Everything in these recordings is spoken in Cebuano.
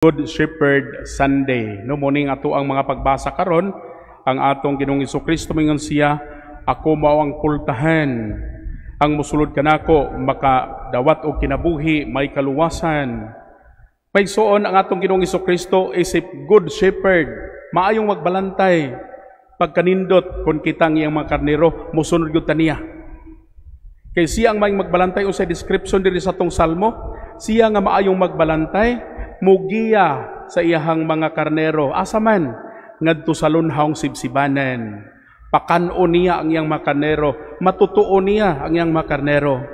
Good Shepherd Sunday. No, morning ato ang mga pagbasa karon, ang atong Ginoong Kristo mingon siya, "Ako mao ang pultahan. Ang musulod kanako makadawat og kinabuhi, may kaluwasan." May suon ang atong Ginoong Kristo isip Good Shepherd, maayong magbalantay. Pagkanindot kung kitang iyang mga karnero, musunod gyud ta niya. Kay siya ang maayong magbalantay, unsay description diri sa atong salmo, siya nga maayong magbalantay, mugiya sa iyahang mga karnero. Asa man? Ngadto sa lunhawng sibsibanan. Pakan-on niya ang iyang mga karnero, matutuo niya ang iyang mga karnero.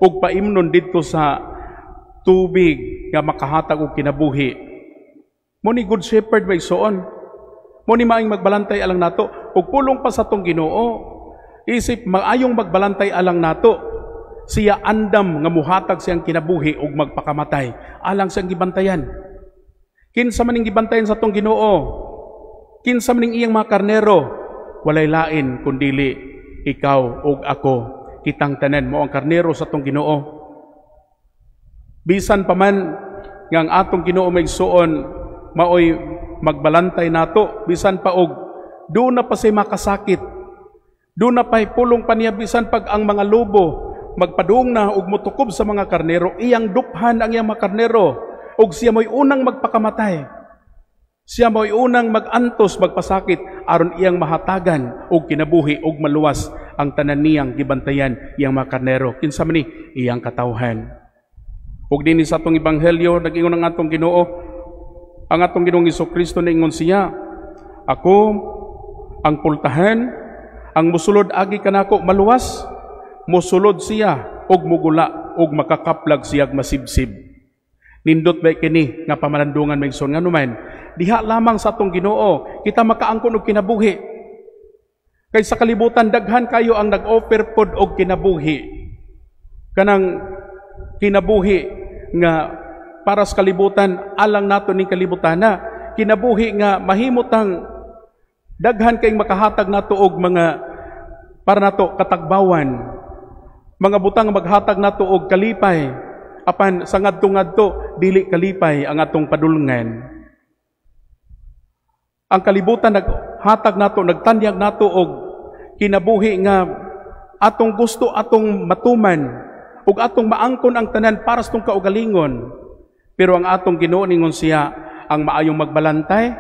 Ug paimnon didto sa tubig nga makahatag og kinabuhi. Mo ni Good Shepherd, may suon. Mo ni maayong magbalantay alang nato ug pulong pa sa atong Ginoo. Isip maayong magbalantay alang nato, siya andam nga muhatag siyang kinabuhi ug magpakamatay alang siyang gibantayan. Kinsa man ning gibantayan sa atong Ginoo? Kinsa man ning iyang mga karnero? Walay lain kundili ikaw ug ako. Kitang tanan mo ang karnero sa atong Ginoo. Bisan pa man nga ang atong Ginoo, may suon, maoy magbalantay nato, bisan pa og duna pa say makasakit, duna pa'y pulong pa niya, bisan pag ang mga lobo magpadung na ug mutukob sa mga karnero, iyang duphan ang iyang mga karnero ug siya mo'y unang magpakamatay. Siya mo'y unang magantos, magpasakit aron iyang mahatagan og kinabuhi ug maluwas ang tanan niyang gibantayan, iyang mga karnero. Kinsa man ni? Iyang katawhan. Ug dinhi sa atong ebanghelyo, nag-ingon ang atong Ginoo, ang atong Ginoong Kristo, niingon siya, "Ako ang pultahan, ang musulod agi kanako maluwas, musulod siya ug mugula ug makakaplag siyag masibsib." Nindot ba kini nga pamalandungan, mga igsoon? Ngano man, diha lamang sa atong Ginoo kita makaangkon og kinabuhi. Kay sa kalibutan daghan kayo ang nag-offer pod og kinabuhi. Kanang kinabuhi nga para sa kalibutan, alang nato ning kalibutan na kinabuhi nga mahimutang daghan kay makahatag nato og mga para nato katagbawan, mga butang maghatag nato og kalipay, apan sa ngadto-ngadto dili kalipay ang atong padulngan. Ang kalibutan naghatag nato, nagtanyag nato og kinabuhi nga atong gusto, atong matuman ug atong maangkon ang tanan para sa atong kaugalingon. Pero ang atong Ginoo, ningon siya, ang maayong magbalantay,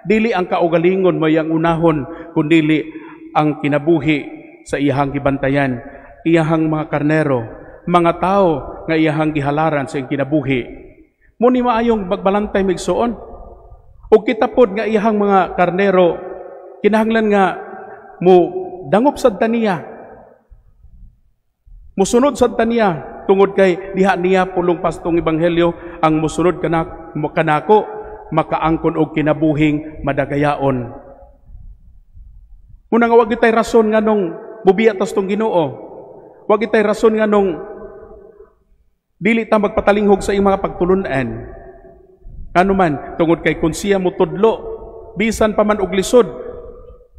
dili ang kaugalingon may ang unahon, kundili ang kinabuhi sa iyahang gibantayan, iyahang mga karnero, mga tao nga iyahang gihalaran sa iyang kinabuhi. Mo ni maayong magbalantay, migsuon. Ug kita pod nga iyahang mga karnero, kinahanglan nga mo dangop sad ta niya. Musunod sad ta niya tungod kay diha niya pulong pa sa atong ebanghelyo, "Ang musunod kanako makaangkon og kinabuhing madagayaon." Muna nga wa kitay rason nganong mubiya ta sa atong Ginoo. Wa kitay rason nganong dili ta magpatalinghog sa iyang mga pagtulunan. Ngano man, tungod kay kung siya mutudlo, bisan pa man og lisod,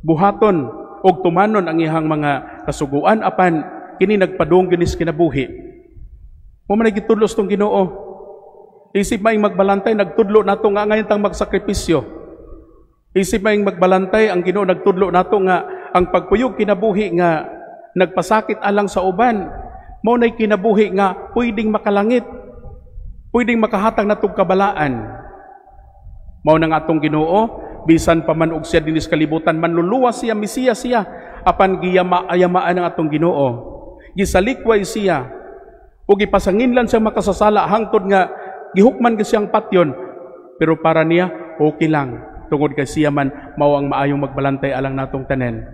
buhaton og tumanon ang iyang mga kasuguan, apan kini nagpadung gyud sa kinabuhi. Mo man gitudlo sa atong Ginoo. Isip maayong magbalantay, nagtudlo nato nga angayan tang magsakripisyo. Isip maayong magbalantay, ang Ginoo nagtudlo nato nga ang pagpuyog kinabuhi nga nagpasakit alang sa uban, mao nay kinabuhi nga pwedeng makalangit, pwedeng makahatag natong kabalaan. Mao nang atong Ginoo, bisan pa man og siya dinhi sa kalibutan, manluluwas siya, Mesiya siya, apan giyama-ayamaan ang atong Ginoo. Gisalikway siya ug gipasanginlan siya makasasala hangtod nga gihukman gyud siyang patyon. Pero para niya, okay lang tungod kay siya man mao ang maayong magbalantay alang natong tanan.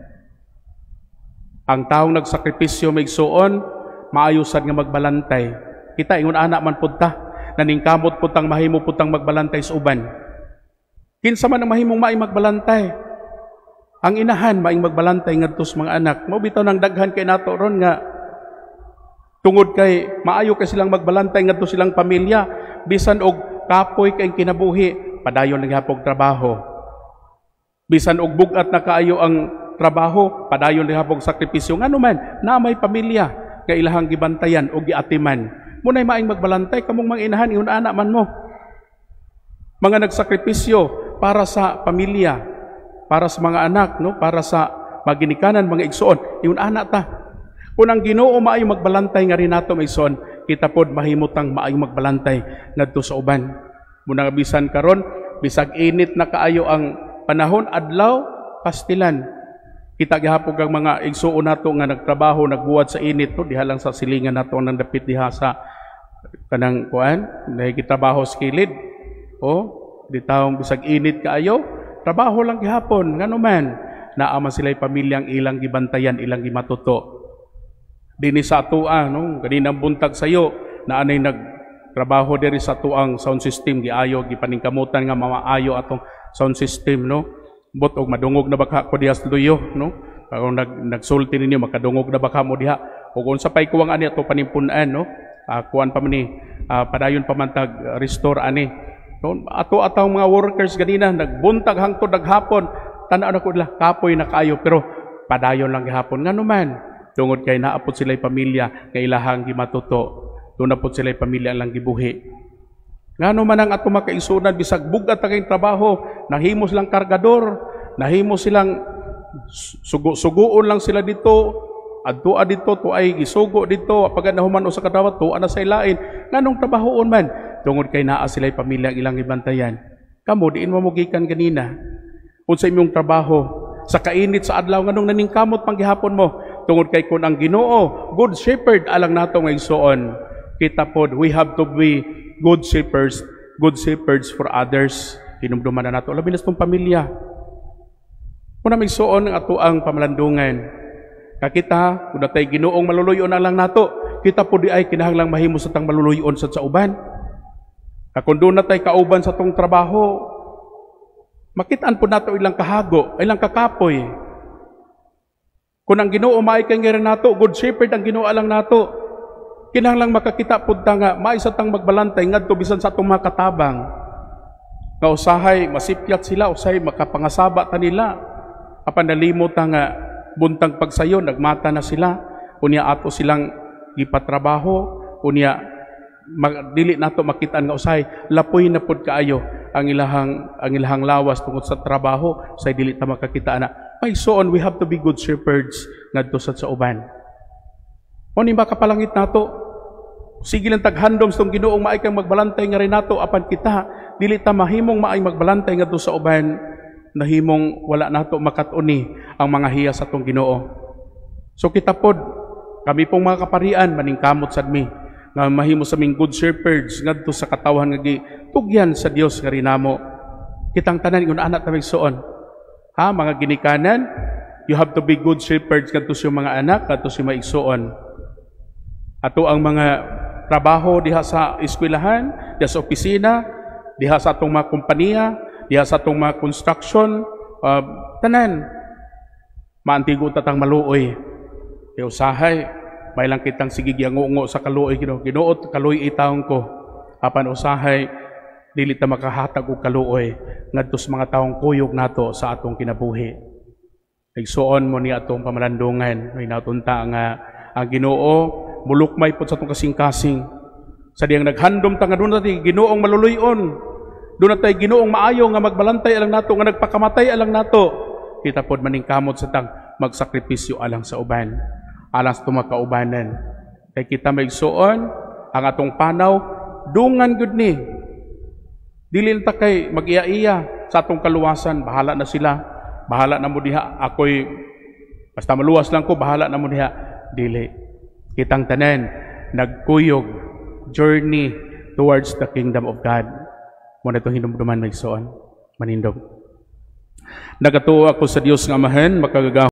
Ang taong nagsakripisyo, may igsuon, maayo sad nga magbalantay. Kita ingon ana man pud ta, naningkamot pud tang mahimo pud tang magbalantay sa uban. Kinsa man ang mahimong maayong magbalantay? Ang inahan maayong magbalantay ngadto sa mga anak. Mao bitaw nang daghan kay nato ron nga tungod kay maayo kay silang magbalantay ngadto silang pamilya, bisan og kapoy kay kinabuhi, padayon lang gihapon trabaho. Bisan og bugat na kaayo ang trabaho, padayon lang gihapon sakripisyo. Ngano man, na may pamilya nga ilahang gibantayan o giatiman. Munay maayong magbalantay kamong mga inahan, ingon ana man mo. Mga nagsakripisyo para sa pamilya, para sa mga anak, no? Para sa maginikanan, mga igsoon. Ingon ana ta. Kung ang Ginoo maayo magbalantay nga nato, mga igsoon, kita pod mahimutang maayo magbalantay ngadto sa uban. Muna bisan karon, bisag init na kaayo ang panahon, adlaw, pastilan. Kita gihapon kang mga igsuon nato nga nagtrabaho, nagbuhat sa init, no, diha lang sa silingan nato nang dapit diha sa kanang kuan, nagitrabaho sa kilid. O, di tawong bisag init kaayo, trabaho lang gihapon, ngano man, naa man sila'y pamilyang ilang gibantayan, ilang gimatuto. Dinhi sa atoa, no, ganinang buntag sayo, na anay nagtrabaho diri sa atoang sound system, giayo, gipaningkamutan nga mamaayo atong sound system, no. Bot og madungog na baka ko diha sa luyo, no? Kung nagsulti ninyo, makadungog na baka mo diha. Ug unsa pay kuwang ani ato panimpunan, no? Kuan pa man ni, padayon pa man tag restore ani. No, ato atang mga workers ganina nagbuntag hangtod naghapon, tan-aw nako nila, kapoy na kaayo pero padayon lang gihapon. Ngano man, tungod kay naa pod sila'y pamilya nga ilahang gimatuto. Duna pod sila'y pamilya lang gibuhi. Ngano man ang ato makaigsuonan, bisag bugat ang kayong trabaho, nahimo silang kargador, nahimo silang sugo-suguon lang sila dito, adtoa dito, tuay gisugo dito, pagka nahuman usa ka trabaho, tuwa na sa ilain. Nganong trabahoon man? Tungod kay naa sila'y pamilya ang ilang gibantayan. Kamo, diin mo gikan ganina? Unsa imong trabaho? Sa kainit sa adlaw, nganong naningkamot panggihapon mo? Tungod kay kun ang Ginoo, good shepherd alang nato nga igsuon, kita pod, we have to be good shepherds, good shepherds for others. Hinumduman na nato, labi na sa itong pamilya. Kung na may suon ang ato ang pamalandungan, kakita, kung natay Ginoong maluluyon na lang nato, kita po di ay kinahanglang mahimo sa tang maluluyon sa uban. Kung doon natay kauban sa tong trabaho, makitaan po nato ilang kahago, ilang kakapoy. Kung ang Ginoo maay kay nga nato, good shepherd ang Ginoo lang nato, kinahanglang makakita pud ta nga maay sa tang magbalantay ngadto bisan sa atong mga katabang. Nga usahay masipyat sila, usahay makapangasaba ta nila. Apan nalimot ta nga buntag pagsayo nagmata na sila, unya ato silang gipatrabaho, unya dili nato makitaan nga usahay lapoy na pud kaayo ang ilahang lawas tungod sa trabaho, say dili ta makakita ana. May so on, we have to be good shepherds ngadto sa uban. Mo ni makapalangit nato. Sige lang taghandom sa tong Ginoong maay kang magbalantay nga rin nato, apan kita dili ta mahimong maay magbalantay ngadto sa uban, nahimong wala nato makat-oni ang mga hiya sa tong Ginoo. So kita pod, kami pong mga kaparian, maningkamot sad mi nga mahimo sa ming good shepherds ngadto sa katawhan nga gitugyan sa Dios nga rinamo. Kitang tanan ingon anak ta, suon. Ha, mga ginikanan, you have to be good shepherds ngadto sa mga anak, ngadto sa mga igsuon. Ato ang mga trabaho diha sa eskwelahan, diha sa opisina, diha sa atong mga kompanya, diha sa atong mga construction, tanan. Maantigo tatang maluoy. Kaya usahay, may lang kitang sige giangungo sa kaluoy Ginoo. Ginoo, kaluoy itawon ko. Apan usahay dili ta makahatag og kaluoy ngadto sa mga taong kuyog nato sa atong kinabuhi. Igsuon mo ni atong pamalandungan, may natunta nga ang Ginoo mulukmay pod sa atong kasing-kasing. Sa diyang naghandom ta nga duna tay Ginoong maluluyon. Duna tay Ginoong maayo nga magbalantay alang nato, nga nagpakamatay alang nato. Kita pod maningkamot sa tang magsakripisyo alang sa uban, alang sa tumakaubanan. Kay kita maigsuon, ang atong panaw, dungan gud ni. Dili ta kay mag-iya-iya sa atong kaluwasan, bahala na sila, bahala na mo diha, ako'y basta maluwas lang ko, bahala na mo diha. Dili. Kitang tanan, nagkuyog, journey towards the kingdom of God. Mo na itong hinumduman, maigsoon. Manindog. Nagatuo ako sa Dios nga Amahan, makagagahom